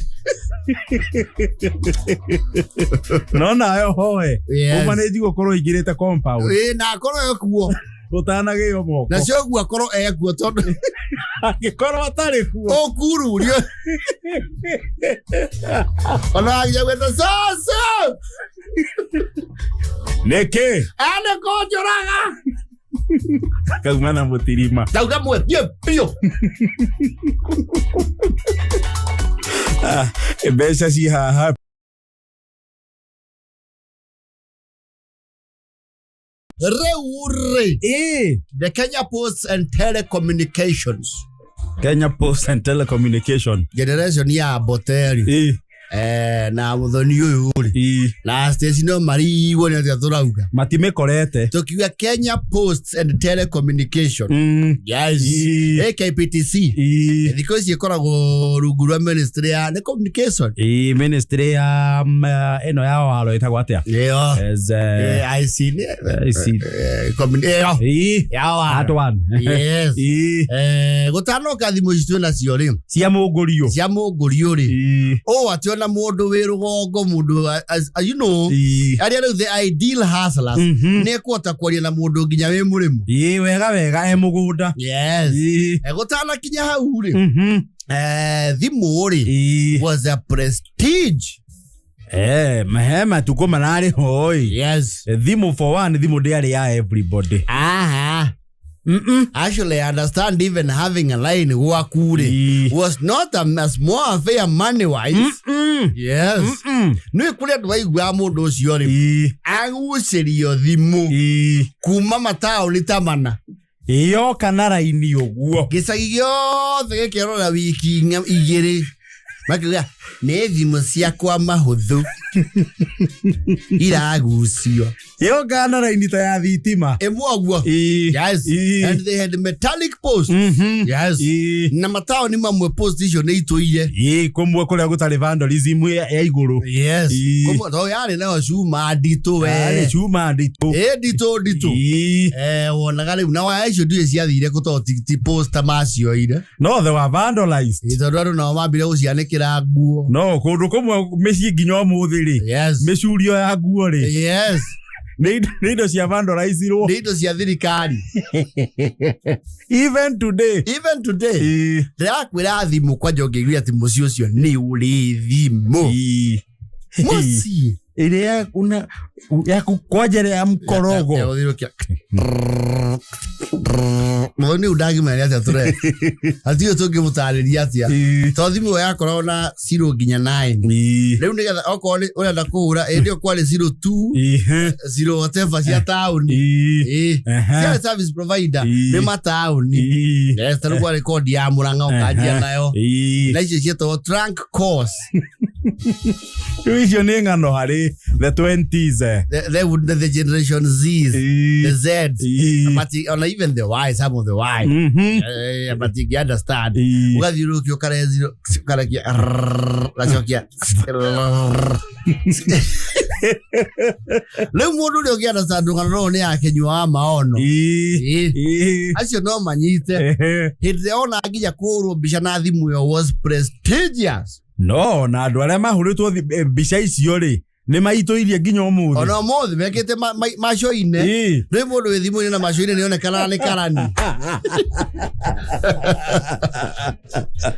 No nayo hoe. Ũmanĩnji gũkorwo ũingĩrĩte compound. Na akorwo e kuo. Ũtanagĩo moko. Na cũguo akorwo e kuo tondũ Angĩkorwo atarĩ kuo. Ũkururio. Ona waginya gwĩta cũcũ. Nĩkĩ? Ene kũnjũraga. Kauma na mũtirima. Ndauga mwetie biũ. Ah, mbeca ci haha. Rĩu rĩ, Ĩĩ. the Kenya Posts and Telecommunications Kenya Post and Telecommunication. generation ya Boteri Ĩĩ. na muthoni ũyũ rĩ Ĩĩ. na Stacy no marigwo nĩ atĩa tũrauga Matimĩkorete. tukiuga Kenya Posts and Telecommunication. Yes. Ĩĩ. AKPTC. Ĩĩ. Thikũ ici ĩkoragwo rungu rwa ministry ya nĩ communication. Ĩĩ, ministry ya ĩno ya waro ĩtagwo atĩa? Ĩyo. As, IC nĩ IC. ĩyo. Ĩĩ. Ya That waro. one. Yes. Ĩĩ. Gũtanoka thimũ ici twĩ nacio rĩ, Cia mũngũrio. cia mũngũrio rĩ, Ĩĩ. ũũ atĩ ona mũndũ wĩ rũgongo mũndũ you know, Ĩĩ. arĩa rĩu the ideal hustlers Mhm. nĩ ekũhota kwaria na mũndũ nginya wĩ mũrĩmu. Ĩĩ, wega wega e mũgũnda. Yes. Ĩĩ. Gũtanakinya hau rĩ, Mhm. thimũ rĩ Ĩĩ. was a prestige. He matukũ mararĩ ho ĩ. Yes. Thimũ for one, thimũ ndĩarĩ ya everybody. Aha. Actually, I understand even having a line gwaku rĩ Ĩĩ. was not a small affair money wise. Yes. Nĩ kũrĩ andũ waiguaga mũndũ ũcio rĩ Ĩĩ. agucĩrio thimũ Ĩĩ. kuma mataũni ta mana Yoka na raini ũguo. gĩcagi gĩothe gĩkerora wiki igĩrĩ makiuga nĩ thimũ ciakwa mahũthũ iragucio. Yoka na raini ta ya thitima. Ĩmwe ũguo. Ĩĩ. Yes. Ĩĩ. And they had metallic posts. Yes. Ĩĩ. Na mataũni mamwe post icio nĩ itũire. Ĩĩ, kũmwe kũrĩa gũtarĩ vandalism ya igũrũ. Yes. Ĩĩ. Kũmwe tondũ yarĩ nayo cuma nditũ we. Yarĩ cuma nditũ. Ĩ nditũ nditũ. Ĩĩ. Wonaga rĩu na waya icio ndiũĩ ciathire kũ tondũ ti posta macioire. No they were vandalized. Ĩ, tondũ andũ nao mambire gũcianĩkĩra nguo. No kũndũ kũmwe mĩciĩ nginya ũmũthĩ rĩ, Yes. mĩcurio ya nguo rĩ, Yes. nĩ indo cia vandalizirwo. Nĩ indo cia thirikari. Even today. Even today. Ĩĩ. Ndĩrakwĩra thimũ kwanja ũngĩigua atĩ mũciĩ ũcio nĩ ũrĩ thimũ. Ĩĩ. Mũciĩ. Ĩrĩa ya kwanja ĩrĩa ya mkorogo. Ya gũthiũrũrũkia. Mũthoni ũyũ ndangĩmenya nĩ atĩa tũreka. Hatirĩ tũngĩmũtarĩria atĩa. Ĩĩ. Tondũ thimũ ĩyo yakoragwo na zero nginya 9. Ĩĩ. Rĩu nĩgetha okorwo nĩ ũrenda kũhũra ĩndĩ ĩyo kwarĩ 02 Ĩĩ. zero whatever cia taũni. Ĩĩ. Ĩĩ. Aha. Ciarĩ service provider Ĩĩ. nĩ mataũni. Ĩĩ. Yes, tarĩu kwarĩ kodi ya Mũrang'a ũkanjia nayo. Ĩĩ. Na icio cietagwo trunk calls. Rĩu icio nĩ ng'ano harĩ the 20s. The generation Zs, Ĩĩ. the Zs, Ĩĩ. but ona even the Y, some of the Y. Mhm. But you understand. Ĩĩ. Ũgathiũrũrũkia ũkareziro ũkarekia ũgacokia. Rĩu mũndũ ũrĩa ũngĩ understand rũgano rũrũ nĩ akenyua wa maono. Ĩĩ. Ĩĩ. Ĩĩ. Acio no manyite. Ehe. Hĩndĩ ĩrĩa ona nginya kũhũrwo mbica na thimũ ĩyo was prestigious. No na andũ arĩa mahũrĩtwo mbica icio rĩ nĩ maitũirie nginya ũmũthĩ. Ona ũmũthĩ mekĩte macoine. Ĩĩ. Rĩu mũndũ wĩ thimũ-inĩ na macoine nĩ onekanaga nĩ karani.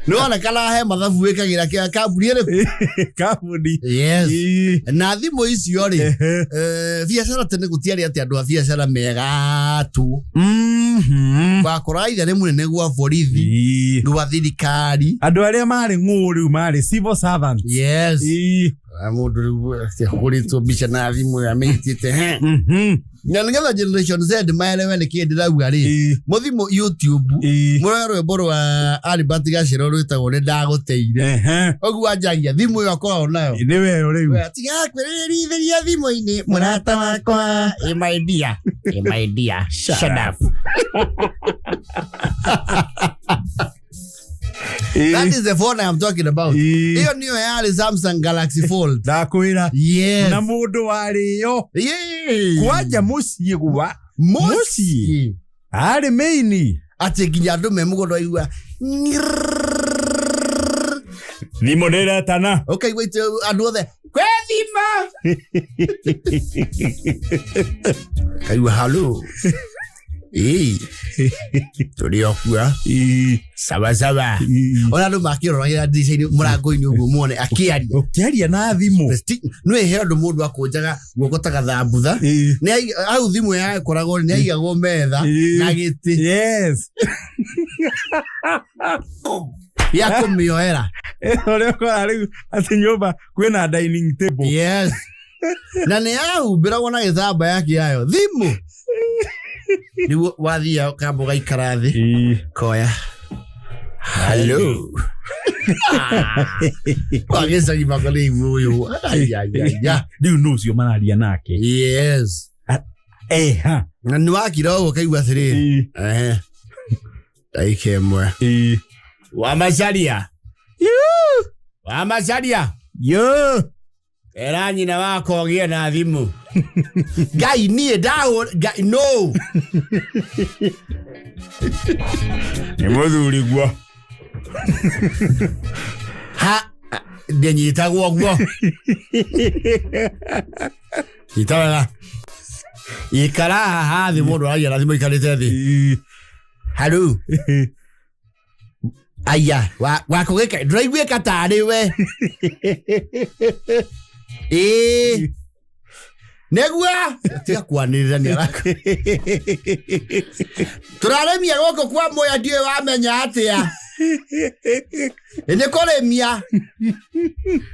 Nĩ wonekanaga he mathabu wĩkagĩra kĩa kambuni ĩrĩkũ. Kambuni. Yes. Ĩĩ. Na thimũ icio rĩ, Ehe. biacara tene gũtiarĩ atĩ andũ a biacara megatu. Mhm. Wakoraga ithe nĩ mũnene gwa borithi, Ĩĩ. gwa thirikari. Andũ arĩa marĩ ng'ũ rĩu marĩ civil servants. Yes. Ĩĩ. Mũndũ rĩu ahũrĩtwo mbica na thimũ amĩnyitĩte he. Mhm. Na nĩgetha generation Z maelewe nĩkĩ ndĩrauga rĩ, Ĩĩ. mũthimũ YouTube Ĩĩ. mũroe rwĩmbo rwa Albert Gacĩra rwĩtagwo nĩ ndagũteire. Ehe. Ũguo wanjagia thimũ ĩyo akoragwo nayo. Nĩ we rĩu. We, tiga kwĩririthĩria thimũ-inĩ mũrata wakwa. Ĩ my dear, ĩ my dear, shut up. That is the phone I am talking about. Ĩĩ. Ĩyo nĩyo yarĩ Samsung Galaxy Fold. Ndakwĩra. Yes. Na mũndũ warĩyo Yeah. kwanja mũciĩ gwa Mũciĩ. arĩ mĩini. Atĩ nginya andũ me mũgũnda waigua Thimũ nĩ ĩretana. ũkaigua itĩ andũ othe kwĩ thimũ. Kaigua halo. Ĩĩ. Tũrĩ o kuo. Sawa sawa. Ona andũ makĩroragira ndirica-inĩ mũrango-inĩ ũguo muone akĩaria. Ũkĩaria na thimũ. Nĩ he ũndũ mũndũ akũnjaga guoko ta gathambutha. Nĩ hau thimũ yakoragwo nĩ yaigagwo metha na gĩtĩ. Yes. Ya kũmĩoera. Ũrĩa ũkora rĩu atĩ nyũmba kwĩna dining table. Yes. Na nĩ yahumbĩragwo na gĩtambaya kĩayo. Thimũ. Rĩu wathiia kamba ũgaikara thĩ. Koya. Hello. Wagĩcagi makwa nĩ ibu ũyũ. Ai, ai, ai, ai. Rĩu nũ ũcio mararia nake? Yes. Eha. Na nĩ wakira ũguo ũkaigua atĩrĩrĩ. Ehe. Ndagĩka ĩmwe. Wa Macharia. Wa Macharia. Yo. Era nyina wakwa ũgĩe na thimũ. Ngai niĩ ndahũra Ngai no. Nĩ mũthuri guo. Ha ndĩnyitagwo guo. Nyita wega. Ikara haha thĩ mũndũ aragia na thimũ ikarĩte thĩ. Haru. Aya, wakũgĩka ndũraiguĩka tarĩ we. Ĩĩ. Nĩguo tiga kwanĩrĩra nĩ araka. Tũrarĩmia gũkũ kwa Mwea ndiũĩ wamenya atĩa. Nĩ kũrĩmia.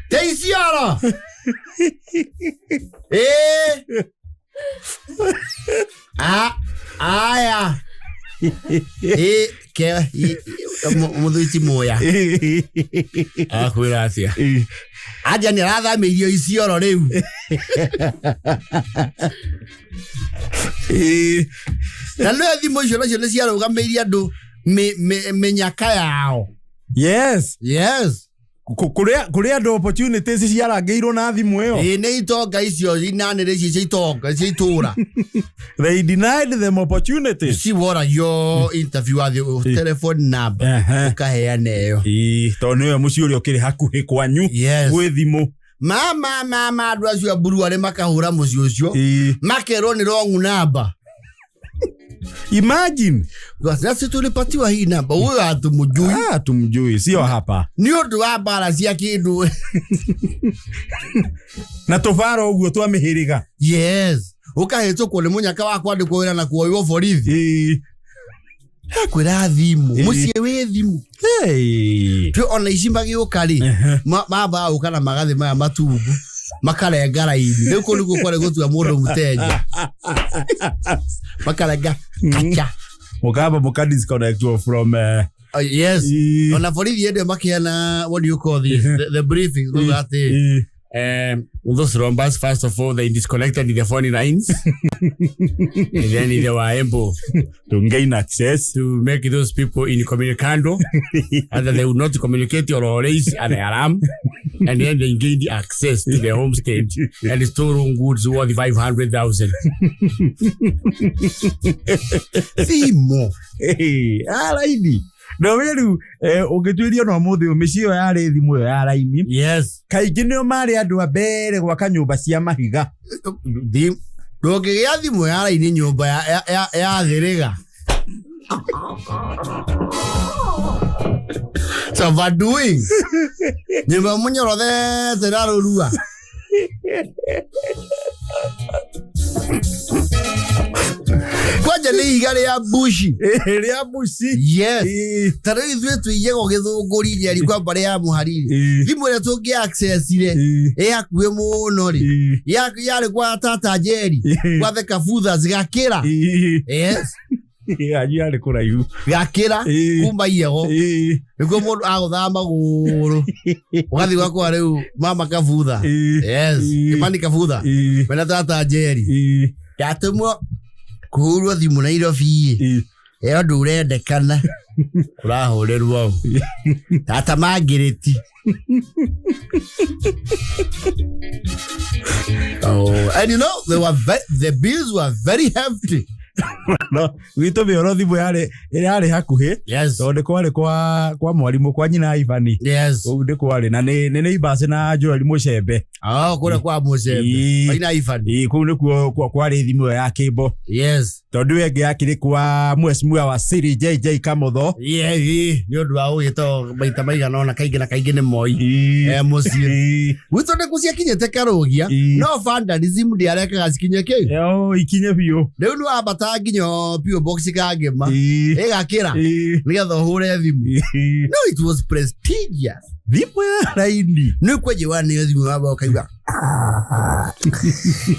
Te Isiolo. Ĩĩ. Aya. Ĩĩ ke mũthuri ti Mwea. Akwĩra atĩa? Anja nĩ arathamĩirio Isiolo rĩu. Na nĩwe thimũ icio nacio nĩ ciarũgamĩirie andũ mĩnyaka yao. Yes. Yes. Kũrĩ andũ opportunities ciarangĩirwo na thimũ ĩyo. Ĩĩ nĩ itonga icio inanĩrĩ icio cia itonga cia itũra. They denied them opportunities. Ci woragio interview wathiĩ telephone number ũkaheana ĩyo. Ĩĩ, tondũ nĩwe mũciĩ ũrĩa ũkĩrĩ hakuhĩ kwanyu. Yes. Gwĩ thimũ. Mama mama andũ acio a mburu arĩ makahũra mũciĩ ũcio. Makerwo nĩ wrong number. Imagine. Sasa tulipatiwa hii namba, huyo hatumjui. Hatumjui, sio hapa. Nĩ ũndũ wa mbara cia kĩndũ. Na tũbara ũguo twa mĩhĩrĩga. Yes. Ũkahĩtũkwo nĩ mũnyaka wa kwandĩkwo wĩra na kuoywo borithi. Akwĩra thimũ. Mũciĩ wĩ thimũ. Twĩ ona ici magĩũka rĩ, mambaga gũka na magathĩ maya matungu. Makarenga raini. Rĩu kũu nĩkuo kwarĩ gũtua mũndũ mũtenja. Makarenga kacha. Mũkamba mũka disconnect from Yes. Ona borithi hĩndĩ ĩyo makĩheana, what do you call this? The briefing, those atĩ, those robbers, first of all, they disconnected the phone lines. And then they were able to gain access to make those people incommunicado. Either they would not communicate or raise an alarm. And then they gained access to the homestead and stolen goods worth 500,000. Thimũ. Hey, raini. No rĩu, ũngĩtuĩria no mũthĩ ũyũ, mĩciĩ ĩyo yarĩ thimũ ĩyo ya raini. Yes. Kaingĩ nĩo marĩ andũ a mbere gwaka nyũmba cia mahiga. Ndũngĩgĩa thimũ ya raini nyũmba ya thĩrĩga. Overdoing. Nyũmba mũnyorothete na rũrua. Kwanja nĩ ihiga rĩa mbuci. Rĩa mbuci. Yes. Ta rĩu ithuĩ tũiyagwo gĩthũngũri njeri kwa mbarĩ ya mũhariri. Thimũ ĩrĩa tũngĩ access-ire, ĩ hakuhĩ mũno rĩ. Yarĩ kwa tata Njeri, kwa the Kabuthas, gakĩra. Yes. Yanyu yarĩ kũraihu. Gakĩra, kuma Iyego. Nĩkuo mũndũ agũthaga magũrũ. Ũgathiĩ ũgakora rĩu mama Kabutha. Yes. Kimani Kabutha. Mena tata Njeri. Ndatũmwo kũhũrwo thimũ Nairobi. Ĩyo ũndũ ũrendekana. Kũrahũrĩrwo ũũ. Tata Mangĩrĩti. Oh, and you know, they were the bills were very hefty. No gwitũ mĩoro thimũ yarĩ yarĩ hakuhĩ Yes. tondũ nĩ kwarĩ kwa mwarimũ kwa nyina Ivani. Yes. Kũu nĩ kwarĩ na nĩ neighbors na Joel Mũcembe. Oh, kũrĩa kwa Mũcembe. Ĩĩ. Kwa Ivan. Ĩĩ, kũu nĩkuo kwarĩ thimũ ĩyo ya kĩmbo. Yes. Tondũ ĩyo ĩngĩ yakĩrĩ kwa mheshimiwa wa Siri JJ Kamotho. Yeah, yeah. Nĩ ũndũ wa gũgĩtwo maita maigana ũna kaingĩ na kaingĩ nĩ Moi. Ĩĩ. Eh, mũciĩ. Ĩĩ. Gwitũ nĩ ciakinyĩte karũgia Ĩĩ. no vandalism ndĩarekaga cikinye kĩ Yo, ikinye biũ. rĩu nĩ wambataga nginya PO box kangĩma Ĩĩ. ĩgakĩra Ĩĩ. nĩgetha ũhũre thimũ. Ĩĩ. No, it was prestigious. Thimũ ya raini. Nĩ kwenjewa nĩyo thimũ wamba ũkaigua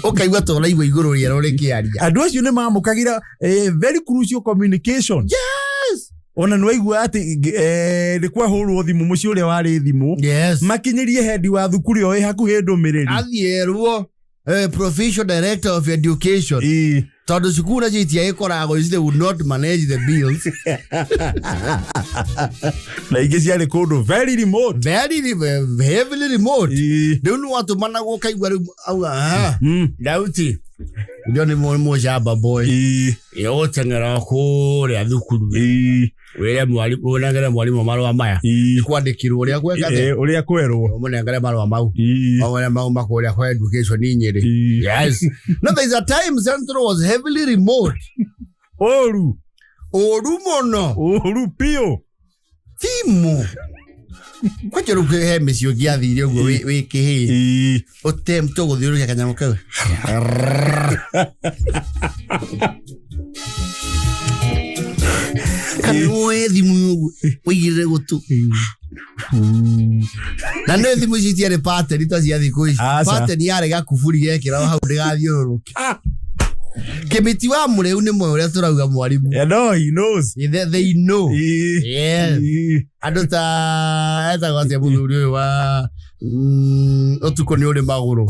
ũkaigua ta ũraigua igũrũ rĩero rĩkĩaria. Andũ acio nĩ mamũkagĩra very crucial communication. Yes. Ona nĩ waigua atĩ nĩ kwahũrwo thimũ mũciĩ ũrĩa warĩ thimũ. Yes. Makinyĩrie head wa thukuru ĩyo ĩ hakuhĩ ndũmĩrĩri. Athiĩ erwo provincial director of education. Ĩĩ. Tondũ cukuru nacio itiagĩkoragwo they would not manage the bills. Na ingĩ ciarĩ kũndũ very remote. Very heavily remote. Ĩĩ. Rĩu nĩ watũmanagwo ũkaigua rĩu auga "Ah, Dauti ndio nĩ mũcamba boy Ĩĩ. ĩgũteng'era kũrĩa thukuru Ĩĩ. wĩre mwarimũ ũnengere mwarimũ marũa maya Ĩĩ. kwandĩkirwo ũrĩa gweka Ĩĩ, ũrĩa kwerwo. ũmũnengere marũa mau Ĩĩ. ũmũnengere mau makũrĩa kwa education Nyĩrĩ. Ĩĩ. Yes. No, there is a time Central was heavily remote. Ũru. Ũru mũno. Ũru biũ. Thimũ. Kwanja rĩu he mĩciĩ ũngĩathire ũguo wĩ kĩhĩĩ Ĩĩ. ũtemto gũthiũrũrũkia kanyamũ kau. Kana woe thimũ ũguo ũigĩrĩre gũtũ. Na nĩ thimũ ici itiarĩ pattern ta cia thikũ ici. Aca. Pattern yarĩ gakuburi gekĩragwo hau ndĩgathiũrũrũke. Kĩmĩti wa mũrĩu nĩ moĩ ũrĩa tũrauga mwarimũ. Yeah, no, he knows. They know. Ĩĩ. Yes. Ĩĩ. Andũ ta etagwo atĩa mũthuri ũyũ wa ũtukũ nĩ ũrĩ magũrũ.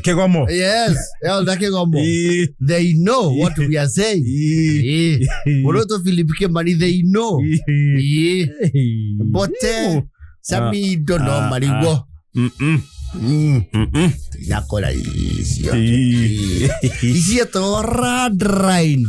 Kĩgomo. Yes, Elder Kĩgomo. Ĩĩ. They know what we are saying. Ĩĩ. Ĩĩ. Mũndũ ũyũ Philip Kimani, they know. Ĩĩ. Ĩĩ. Bote Samido no marigwo. Mm-mm. Mm-mm. Tinakora icio. Ĩĩ. Ici etagwo Radline.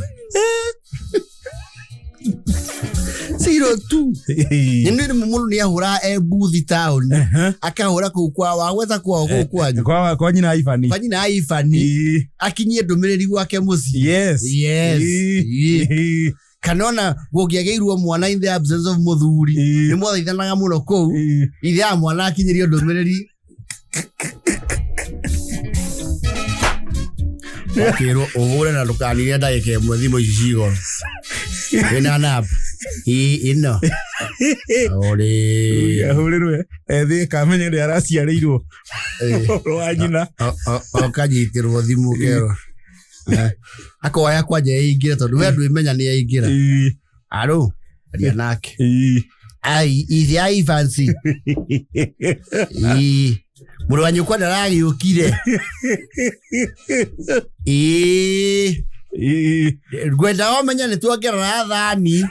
02. Ĩĩ. Nĩ rĩmwe mũndũ nĩ ahũraga e mbuthi taũni akahũra kũu kwa wagweta kwao kũu kwanyu Kwa nyina Ivani. kwa nyina Ivani Ĩĩ. akinyie ndũmĩrĩri gwake mũciĩ. Yes. Yes. Ĩĩ. Ĩĩ. Ĩĩ. Kana ona gũngĩagĩirwo mwana in the absence of mũthuri Ĩĩ. nĩ mwathaithanaga mũno kũu Ĩĩ. ithe ya mwana akinyĩrio ndũmĩrĩri ũkĩrwo ũhũre na ndũkanire ndagĩka ĩmwe thimũ ici cigoro wĩna namba ĩ ĩno ũrĩ Ahũrĩrwe ethĩ kamenye ũrĩa araciarĩirwo ũhoro wa nyina. ũkanyitĩrwo thimũ ũkerwo akoya kwanja ĩingĩre tondũ we ndwĩmenya nĩ yaingĩra. Ĩĩ. Arũ aria nake. Ĩĩ. Ai ithe a Ivansi. Ĩĩ. Mũrũ wa nyũkwa ndaragĩũkire. Ĩĩ. Ĩĩ. Ngwenda ũmenye nĩ tuongerera thani.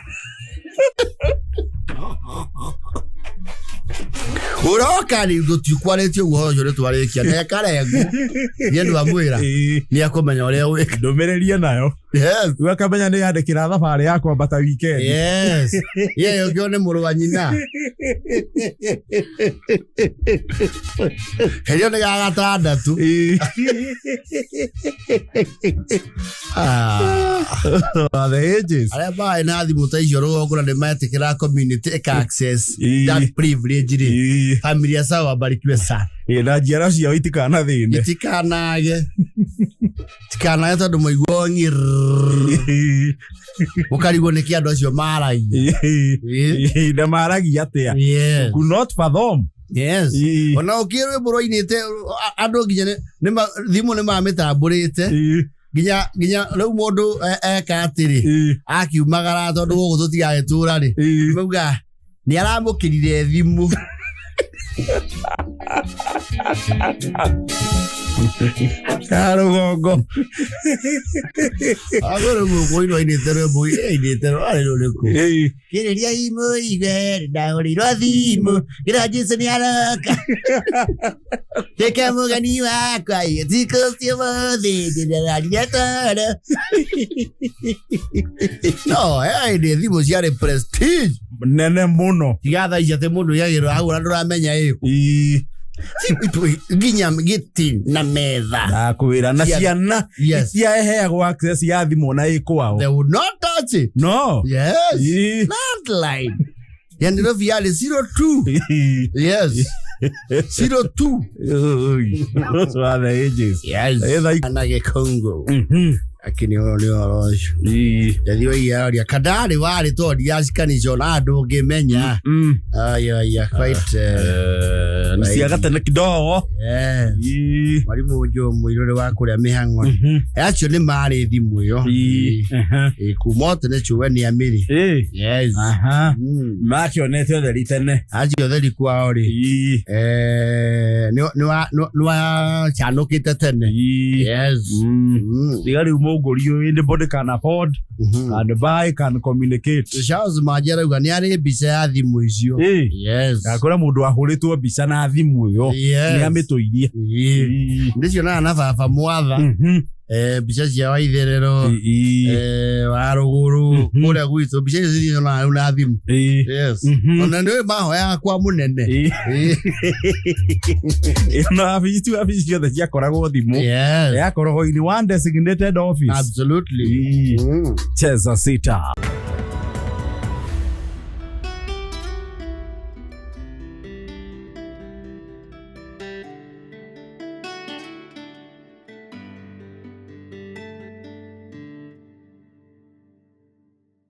Ũroka rĩ tũtikwarĩtie ũguo ũhoro ũcio nĩ twarĩkia nekarengu niĩ ndwamwĩra Ĩĩ. nĩ akũmenya ũrĩa gwĩka. Ndũmĩrĩri nayo. Yes. Rĩu akamenya nĩ yandĩkĩra thabarĩ ya kwambata weekend. Yes. Ye ũkĩo nĩ mũrũ wa nyina. Herio nĩ ga gatandatũ. Ĩĩ. Ah. The ages. Arĩa marĩ na thimũ ta icio rũgongo na nĩ metĩkĩra community ĩka access Ĩĩ. that privilege rĩ. Ĩĩ. Familia zao wabarikiwe sana. Ĩĩ, na njiaro ciao itikanathĩne. Itikanage. Tikanage tondũ mwaigua ng'irrrr. Ĩĩ. Mũkarigwo nĩkĩ andũ acio maragia. Ĩĩ. Ĩĩ. Ĩĩ, na maragia atĩa? Yes. Could not fathom. Yes. Ĩĩ. Ona ũkĩ rwĩmbo rwainĩte andũ nginya thimũ nĩ mamĩtambũrĩte Ĩĩ. nginya rĩu mũndũ eka atĩrĩ Ĩĩ. akiumagara tondũ gũkũ tũtigagĩtũra rĩ Ĩĩ. mauga nĩ aramũkĩrire thimũ. Ya rũgongo. Agũrũ mũkũinũ ainĩte rwĩmbo ainĩte rwarĩ rũrĩkũ? Ĩĩ. Kĩrĩria imũ igwe ndagũrĩirwo thimũ kĩra Jesũ nĩ aroka Tĩka mũgeni wakwa thikũ ciothe ndĩrararire toro. No, hĩndĩ thimũ ciarĩ prestige. Nene mũno. Tiga thaa ici atĩ mũndũ yagĩrwo agũra ndũramenya ĩkũ. Ĩĩ. Nginya gĩtĩ na metha. Ndakwĩra na Ciana. ciana Yes. itiaheagwo access ya thimũ na ĩ kwao. They would not touch it. No. Yes. Ĩĩ. Landline. Ya Nairobi yarĩ 02. Ĩĩ. Yes. 02. Oi. Those were the ages. Yes. Ĩ thaa Na Gĩkũngũ. Mhm. Lakini ũyũ nĩ ũhoro ũcio. Ĩĩ. Ndathi waiga aria kandarĩ warĩ tondũ ndiacikanĩcio na andũ ũngĩmenya. Mm. Aya aya quite Nĩ cia gatene kidogo. yeah. Ĩĩ. Mwarimũ Joe Mũirũrĩ wa kũrĩa mĩhang'o. Mhm. Acio nĩ marĩ thimũ ĩyo. Ĩĩ. Aha. Ĩĩ, kuma o tene cũwe nĩ amĩrĩ. Ĩĩ. Yes. Aha. Mm. Makĩonete ũtheri tene. Acio theri kwao rĩ. Ĩĩ. Eh, nĩ wacanũkĩte tene. Ĩĩ. Yes. Mm. Mm. Tiga rĩu mũngũri ũyũ anybody can afford, can buy, can communicate. Charles Manji arauga nĩ arĩ mbica ya thimũ icio. Ĩĩ. Yes. Akora mũndũ ahũrĩtwo mbica na thimũ ĩyo Yes. nĩ amĩtũirie. Ĩĩ. Ndĩcionaga na baba mwatha Mhm. eh, mbica cia waitherero Ĩĩ. eh, wa rũgũrũ Mhm. kũrĩa gwitũ mbica icio cicionaga rĩu na thimũ. Ĩĩ. Yes. Mhm. Ona nĩ mahoyaga kwa mũnene. Ĩĩ. Ĩĩ. Ĩno wabici ti wabici ciothe ciakoragwo thimũ. Yes. Yakoragwo in one designated office. Absolutely. Ĩĩ. Mm. Cheza sita.